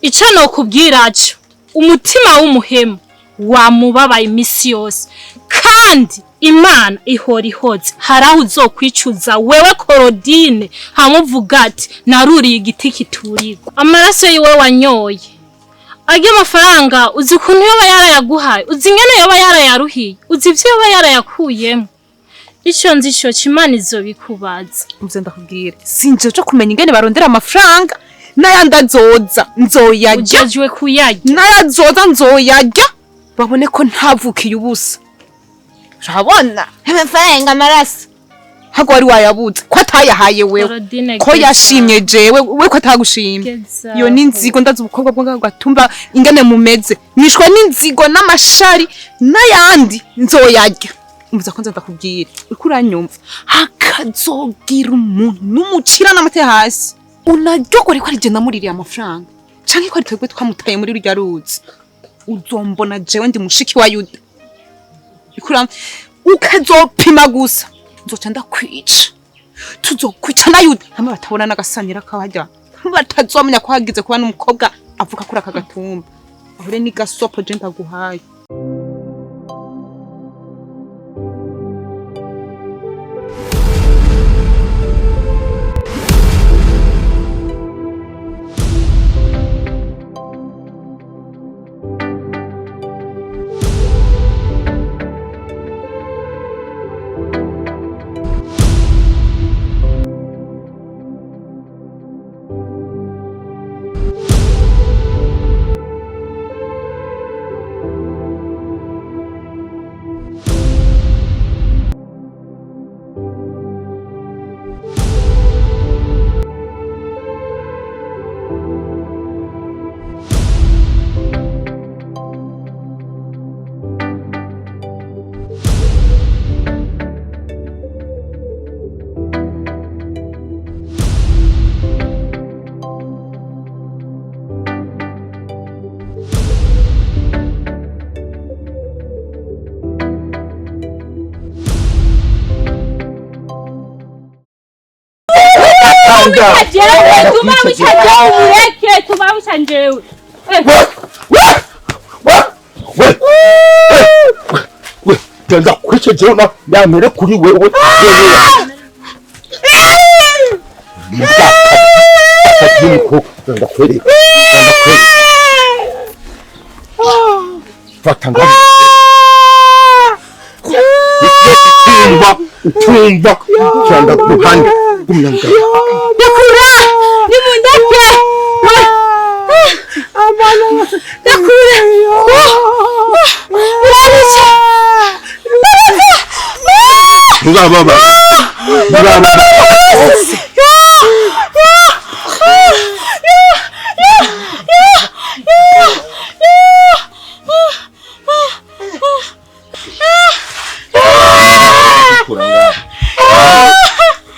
Ico nokubwira cyo, umutima w'umuhemu wamubabaye imisi yose, kandi Imana ihora ihoze. Hari aho uzokwicuza wewe Korodine, hamuvuga ati naruriye igiti kiturirwa. Amaraso yiwe wanyoye, arya amafaranga uzi ukuntu yoba yarayaguhaye, uzi ingene yoba yarayaruhiye, uzi ivyo yoba yarayakuyemo. Ico nzi co, Imana izobikubaza. Mvuze ndakubwira, sinje cyo kumenya ingene barondera amafaranga, n'ayandi azoza nzoyarya. Ujejwe kuyarya. N'ayazoza nzoyarya, babone ko ntavukiye ubusa. Urabona amafaranga, amaraso hago wari wayabuze, ko atayahaye wewe? Korodine, ko geza. Yashimye jewe, we ko atagushimye? Geza. Iyo ni inzigo. Ndazi ubukobwa bwo ngaho gatumba ingene mumeze, mwishwe n'inzigo n'amashari, n'ayandi nzoyarya. Umva ko nza ndakubwira, uriko uranyumva? Hakazogira umuntu n'umucira n'amate hasi, unaryogore ko ari je namuririye amafaranga, canke ko ari twebwe twamutaye muri rurya ruzi. Uzombona jewe ndi mushiki wa Yuda. Uriko ukazopima gusa, nzoca ndakwica, tuzokwica na Yuda, hamwe batabona n'agasanira kabajya, batazomenya ko hagize kuba n'umukobwa avuka kuri aka gatumba. Ahure n'igasopo je ndaguhaye. Jewe tumawisha, jewe mureke tumawisha njewe. Genda kwice jewe na yamere kuri wewe. Ndakwereka, ndakwereka. Fata ngaho. Utumva, utumva, cyangwa guhana gumya ngaho. Ndakura, nimundeke. Ndakura, uranisha. Ntuzababa, ntuzababa.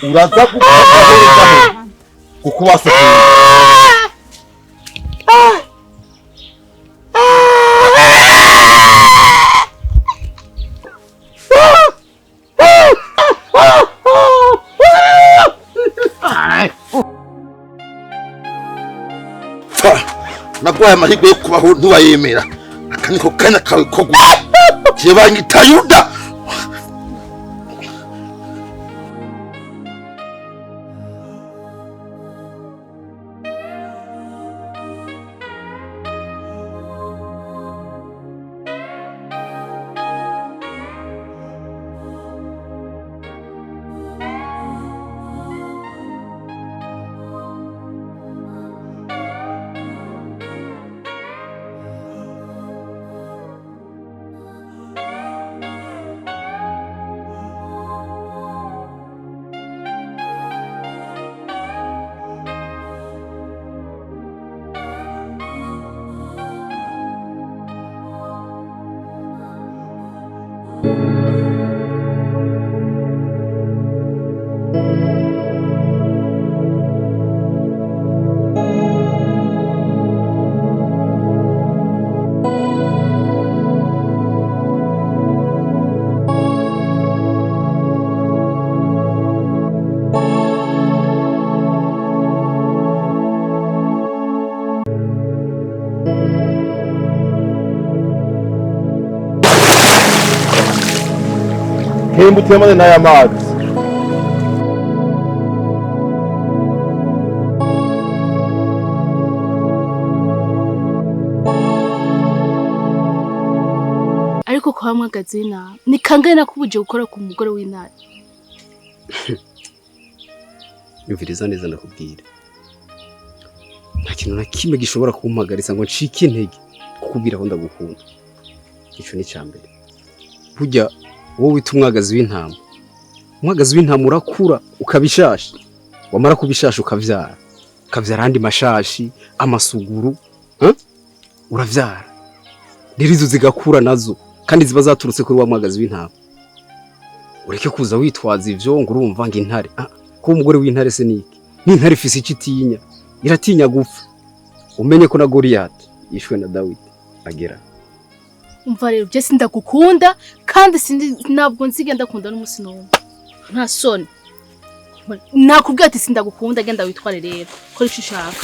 Uraza gukora kuko wasukuye. Naguhaye amahirwe yo kubaho ntiwayemera. Aka niko kanya kawe ko gupfa. Jewe banyita Yuda. Hemba utemane n'aya mazi. Ariko kwa mwagazi w'intama ni kangahe nakubuje gukora ku mugore w'intare? Yumviriza neza ndakubwira, nta kintu na kimwe gishobora kumpagaritsa ngo ncike intege kukubwira ko ndagukunda. Ico ni icambere. Burya wowe wita umwagazi w'intama, umwagazi w'intama urakura ukabishasha, wamara kubishasha ukavyara, ukavyara andi mashashi, amasuguru, uravyara rero izo zigakura nazo kandi ziba zaturutse kuri wa mwagazi w'intama. Ureke kuza witwaza ivyo ngo urumva ngo intare. Kuba umugore w'intare se niki? N'intare ifise ico itinya, iratinya gupfa. Umenye ko na Goliyati yishwe na Dawidi agera. Umva rero je sindagukunda kandi sindi ntabwo nzigenda ndakunda n'umunsi n'umwe. Nta soni. Nakubwiye ati sindagukunda, genda witware rero. Kora ico ushaka.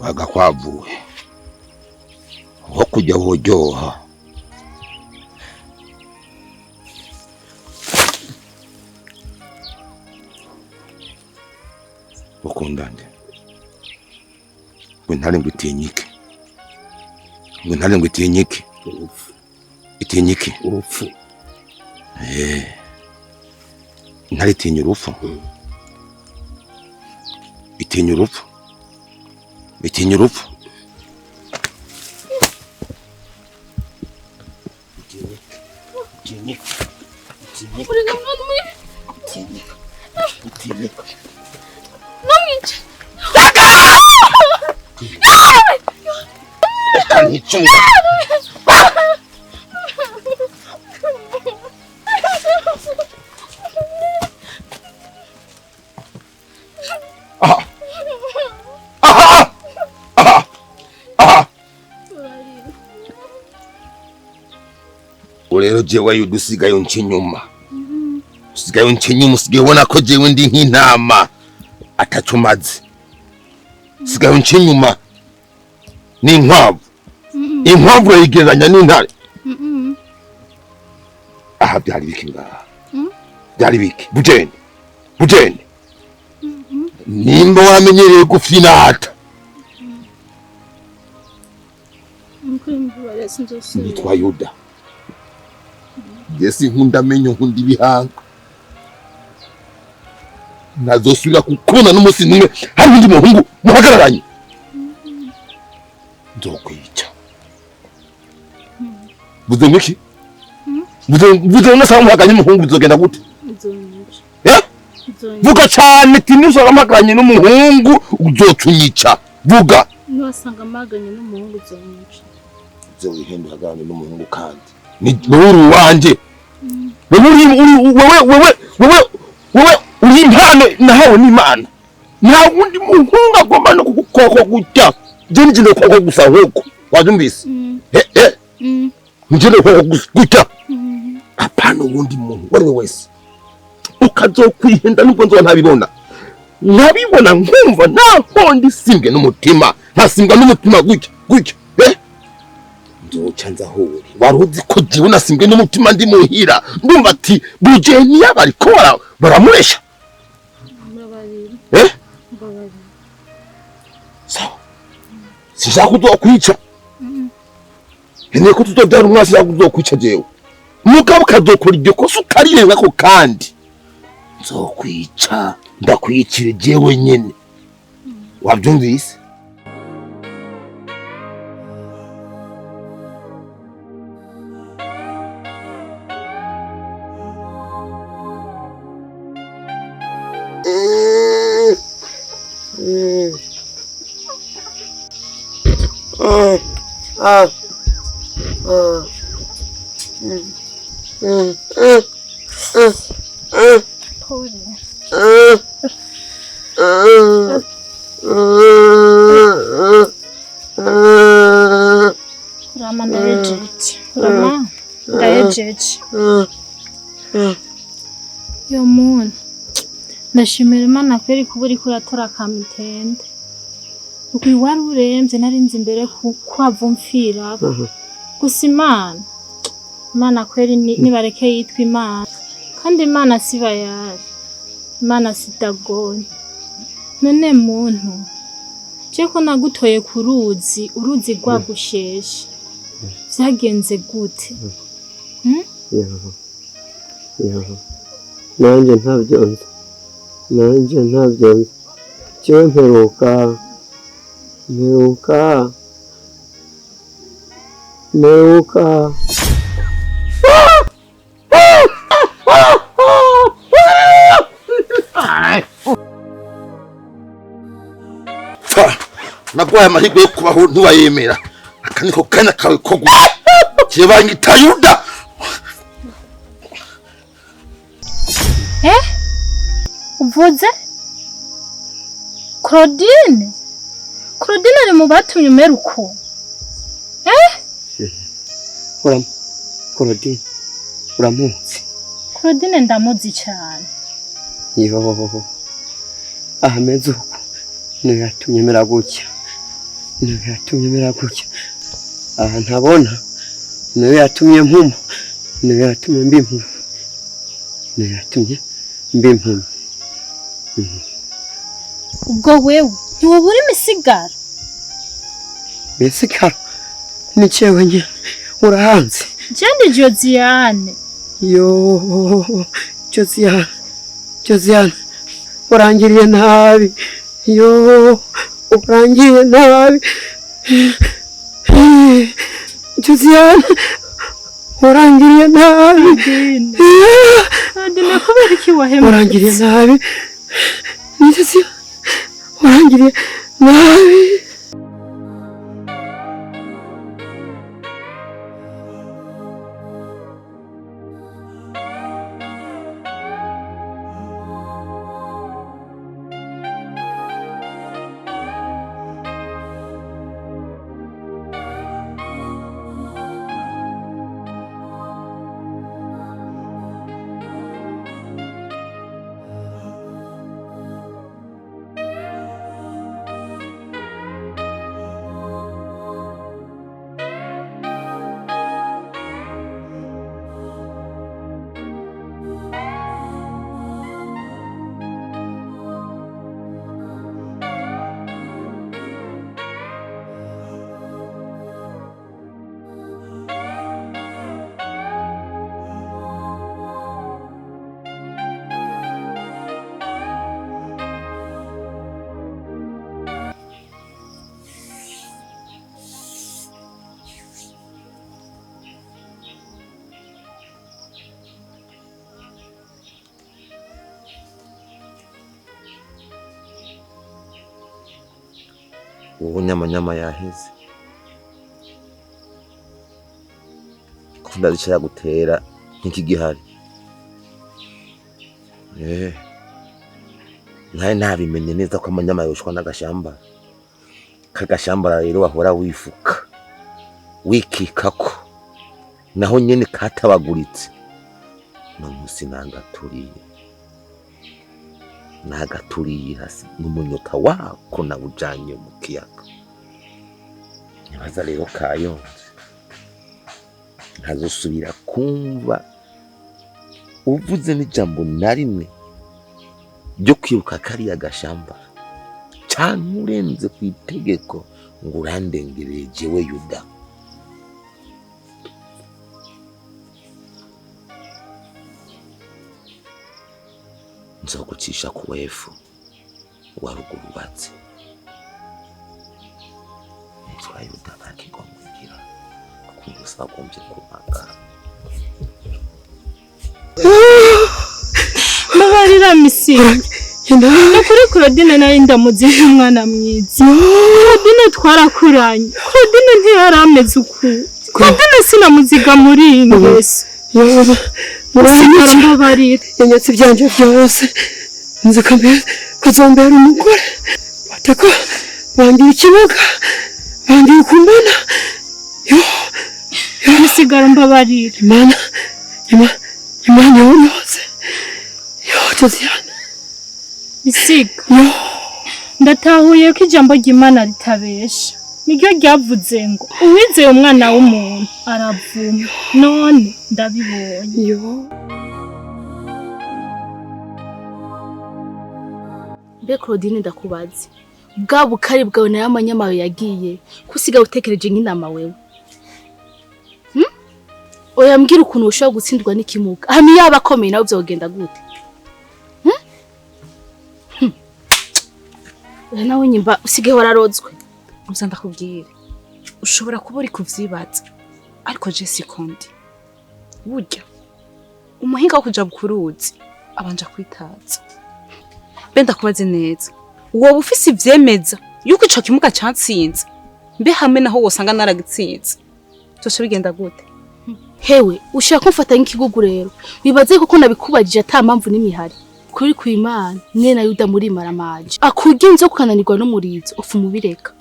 Bagakwavuye aho kujya woryoha. Ukundane ngo intare ngo itinyike, ngo intare ngo itinyike, Urupfu, itinyike urupfu. Intare itinya urupfu, itinya urupfu, itinya urupfu. Rero jewe udusigaye unca inyuma, usigaye unca inyuma, usigaye ubona ko jewe ndi nk'intama ataco maze. Usigaye unca inyuma n'inkwavu, inkwavu urayigereranya n'intare. Aha byari biki ngaha? Byari biki? Bujene, bujene, nimba wamenyereye gufinata nitwa Yuda. Jesi nkunda amenyo, nkunda ibihanga. Ntazosubira kukubona n'umunsi n'umwe hari undi muhungu muhagararanye. Nzokwica. Vuze ngo iki? Vuze ngo nasanga muhagararanye n'umuhungu bizogenda gute? Uzonyica. Eh? Vuga cyane ati nusanga muhagararanye n'umuhungu uzocunyica. Vuga. Niwasanga mpaganye n'umuhungu uzonyica. Uze wihende uhagararane n'umuhungu kandi. Ni wowe uri uwanje. Wewe uri wewe wewe wewe wewe uri impano nahawe n'Imana. Nta wundi muhungu agomba no kugukoko gutya. Je nije ndokoko gusa nk'uko. Wabyumvise? Eh. Nije ndokoko gusa gutya. Apana uwundi muntu uwo ari we wese. Ukazokwihenda nubwo nzoba ntabibona. Nabibona nkumva nta nkondi simbwe n'umutima. Ntasimbwa n'umutima gutya gutya. Eh? Nzoca nza aho uri. Wari uzi ko jewe nasimbwe n'umutima ndi muhira. Ndumva ati Bujeniya bariko baramuresha. Mbabarira. Eh? Mbabarira. Sawa. Sinshaka kuzokwica. Nkeneye ko tuzobyara umwana, sinshaka kuzokwica jewe. Mugabo ukazokora iryo kosa ukarirengako kandi. Nzokwica. Ndakwicira jewe nyene. Wabyumvise? Pole. Rama ndahejeje. Rama ndahejeje. Yo muntu. Ndashimira Imana kweri kuba uriko uratora akamitende. Ukuri wari uremvye narinzi imbere kwava umfira. Gusa Imana. Imana kweri nibareke yitwa Imana. Kandi Imana si bayari. Imana si Dagoni. None muntu, je ko nagutoye ku ruzi, uruzi rwagusheshe. Vyagenze gute? Yo. Nanjye ntabyo nzi. Nanjye ntabyo nzi. Jewe mperuka. Mperuka. Mperuka. Nagwaye amahirwe yo kubaho ntiwayemera. Aka niko kanya kawe ko gupfa. Jewe banyita Yuda. Eh? Uvuze? Claudine? Claudine ari mu batumye umera uko? Eh? Claudine, uramuzi? Claudine ndamuzi cyane. Yo. Ahameze uko. Niyo yatumye mera gutya. Niyo yatumye mera gutya. Aha ntabona. Niyo yatumye mpuma. Niyo yatumye mba impumyi. Niyo yatumye mba impumyi. Ubwo wewe ntiwubura imisigaro? Imisigaro? Ni jewe nyene. Urahanze. Je ndi Josiane. Yo, Josiane. Josiane. Urangiriye nabi. Yo, urangiriye nabi. Josiane, urangiriye nabi. Claudine, kubera iki wahemutse? Urangiriye nabi. Josiane, urangiriye nabi. Ubu nyamanyama yaheze, ko ndazi yagutera nk'ikigihari. Eh, nari nabimenye neza ko amanyama yoshwa n'agashambara. Kagashambara rero wahora wifuka wikikako, naho nyene katabaguritse. No musi nangaturiye, nagaturiye hasi n'umunyota wako nawujanye mu kiyaga. Nibaza rero kayonze ntazosubira kumva uvuze n'ijambo na rimwe ryo kwiruka kariya gashamba, canke urenze ku itegeko ngo urandengereye jewe Yuda. Nzogucisha ku wefu wa ruguru batse imfura Yuda ntakigomwigira kuko bagombye kumagara. Mbabarira Misiga. Nukuri Claudine nari ndamuzi nk'umwana mwiza. Claudine twarakuranye. Claudine ntiyari ameze uku. Claudine sinamuziga muri iyi ngeso. Misigaro mbabarira. Yanyatse ibyanje byose, nzi ko kuzombera umugore batako bangira ikibuga, bangira ukumbona. Yo, Misigaro mbabarira. Imana, Imana yonotse. Yo, Josiane. Misiga. Yo. Ndatahuye ko ijambo ry'Imana ritabesha. Niryo ryavuze ngo uwizeye umwana w'umuntu aravuma. None ndabibonye. Yo. Mbe Claudine ndakubaze, bwa bukari bwawe nayo amanyama yagiye kusiga utekereje nk'inama wewe? Oya mbwira ukuntu ushobora gutsindwa n'ikimuga hano yaba akomeye nawe byogenda gute? Oya nawe nyimba usigaye wararozwe. Gusa ndakubwira, ushobora kuba uri kuvyibaza, ariko je sikondi. Burya umuhinga wo kuja bukuruzi abanja kwitaza. Mbe ndakubaze neza, woba ufise ivyemeza yuko ico kimuga catsinze? Mbe hamwe naho wosanga naragitsinze, vyose bigenda gute? Hewe ushaka kumfata nk'ikigugu rero? Bibaze kuko nabikubajije ata mpamvu n'imihari. Kuri ku Imana mwe na Yuda muri maramaje akurya inzoka ukananirwa n'umurizo ufu mubireka.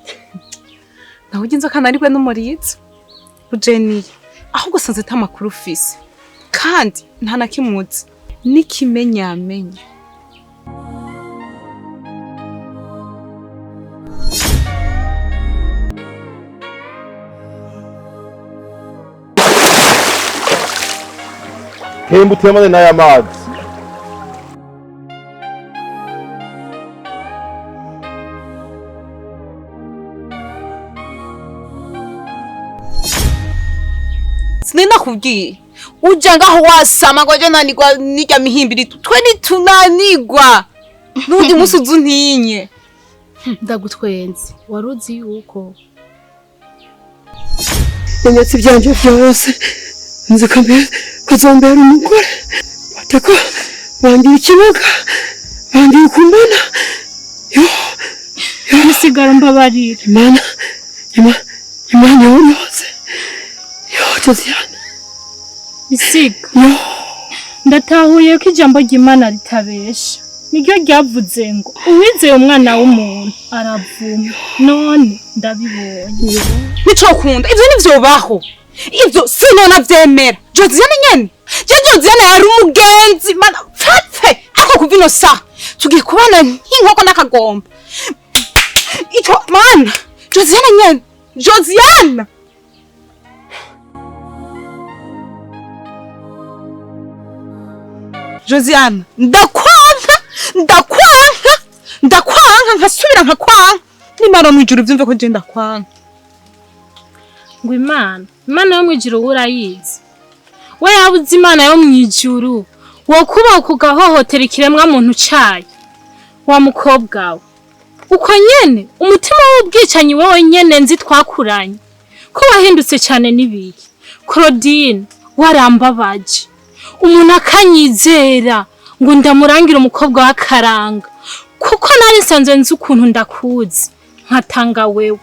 Naho urya inzoka nanirwe n'umurizo Bujeniye, ahubwo sanze ata makuru ufise, kandi nta na kimwe uzi n'ikimenyamenya. Temba utemane n'aya mazi. Sinari nakubwiye uja ngaho wasama ngo aje nanigwa n'irya mihimbiri, twe nitunanigwa n'undi musi uzu ntinye. Ndagutwenze, waruzi yuko Yanyatse ibyanje byose, nzi ko kuzombera umugore batako bangira ikibuga, bangira ukumbona. Yo, Misigaro mbabarira. Imana, Imana yonotse. Yo, Josiane. Misiga. Yo. Ndatahuye ko ijambo ry'Imana ritabesha. Niryo ryavuze ngo uwizeye umwana w'umuntu aravuma. None ndabibonye. Nico kunda ivyo nivyobaho, ivyo sinona vyemera. Josiane nyene, je Josiane yari umugenzi mana pfapfe, ariko kuva ino saha tugiye kubana nk'inkoko n'akagomba. Ico mana Josiane nyene, Josiane. Josiane, ndakwanka, ndakwanka, ndakwanka, nkasubira nkakwanka. Nimara mwijuru vyumve ko je ndakwanka. Ngo Imana, Imana yo mwijuru urayizi. We yabuze Imana yo mwijuru, wokuba kugahohotera ikiremwa muntu cayo. Wa mukobwa we. Uko nyene umutima w'ubwicanyi wewe nyene nzi twakuranye. Ko wahindutse cyane nibiki. Claudine warambabaje. Umuntu akanyizera ngo ndamurangira umukobwa w'akaranga, kuko nari nsanzwe nzi ukuntu ndakuzi. Nkatanga wewe.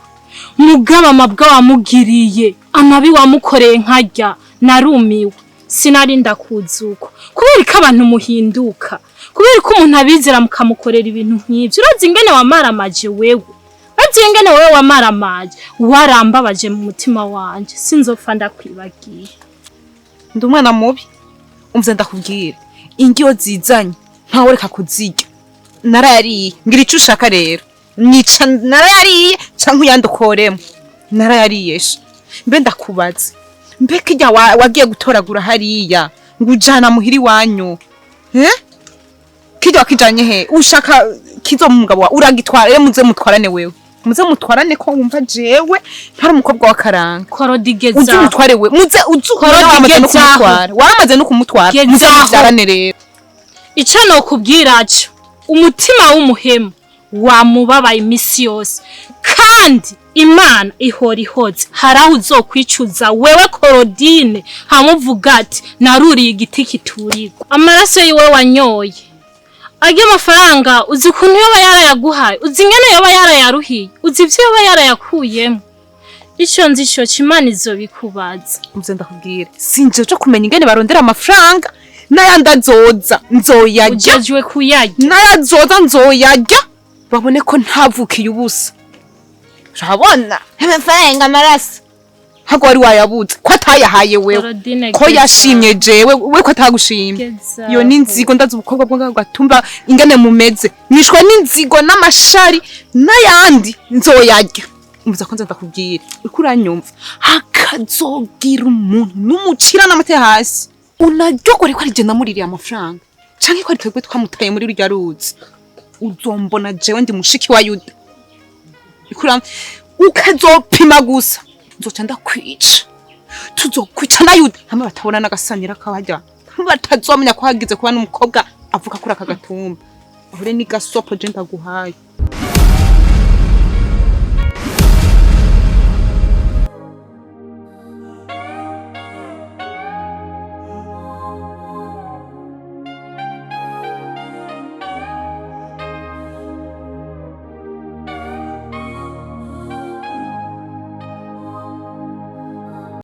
Mugaba amabwa wamugiriye, amabi wamukoreye nkarya, narumiwe. Sinarinda kuzuko. Kubera ko abantu muhinduka. Kubera ko umuntu abizera mukamukorera ibintu nk'ivyo. Urazi ingene wamaramaje wewe. Urazi ingene wewe wamaramaje. Warambabaje mu mutima wanje. Sinzopfa ndakwibagiye. Ndi umwana mubi. Umvye ndakubwira, indyo zizanye ntawe reka kuzirya. Narayariye, ngira ico ushaka rero. Nica narayariye canke uyandukoremo. Narayariye sha. Mbe ndakubaza, mbe kirya wagiye gutoragura hariya ngo ujana muhira iwanyu, eh? Kirya wakijanye he? Ushaka kizo mu mugabo wawe uragitwara rero, muze mutwarane wewe. Muze mutwarane ko wumva jewe ntari umukobwa w'akaranga. Korodi, Uze gezaho. umutware we, muze uze. Korodi, Waramaze no gezaho. kumutwara, waramaze no kumutwara, muze Gezaho. muvyarane rero. Ico nokubwira co, umutima w'umuhemu wamubabaye imisi yose, kandi Imana ihora ihoze. Hari aho uzokwicuza wewe Korodine, hamuvuga ati naruriye igiti kiturirwa. Amaraso yiwe wanyoye, arya amafaranga, uzi ukuntu yoba yarayaguhaye, uzi ingene yoba yarayaruhiye, uzi ivyo yoba yarayakuyemo. Ico nzi ico, Imana izobikubaza. Muze ndakubwira, sinje cyo kumenya ingene barondera amafaranga. N'ayandi azoza nzoyarya. Ujejwe kuyarya. N'ayazoza nzoyarya, babone ko ntavukiye ubusa. Urabona amafaranga, amaraso ntabwo wari wayabuze ko atayahaye wewe. Korodine, Ko gezaho. yashimye jewe, we ko atagushimye. Gezaho. Iyo ni inzigo. Ndazi ubukobwa bwo ngaho gatumba ingene mumeze, mwishwe n'inzigo n'amashari. N'ayandi nzoyarya. Umva ko nza ndakubwira, uriko uranyumva? Hakazogira umuntu n'umucira n'amate hasi unaryogore ko ari je namuririye amafaranga canke ko ari twebwe twamutaye muri rurya ruzi, uzombona jewe ndi mushiki wa Yuda. Uriko ukazopima gusa nzoca ndakwica, tuzokwica na Yuda hamwe batabona n'agasanira kabarya, hamwe batazomenya ko hagize kuba n'umukobwa avuka kuri aka gatumba. Ahure ni gasopo je ndaguhaye.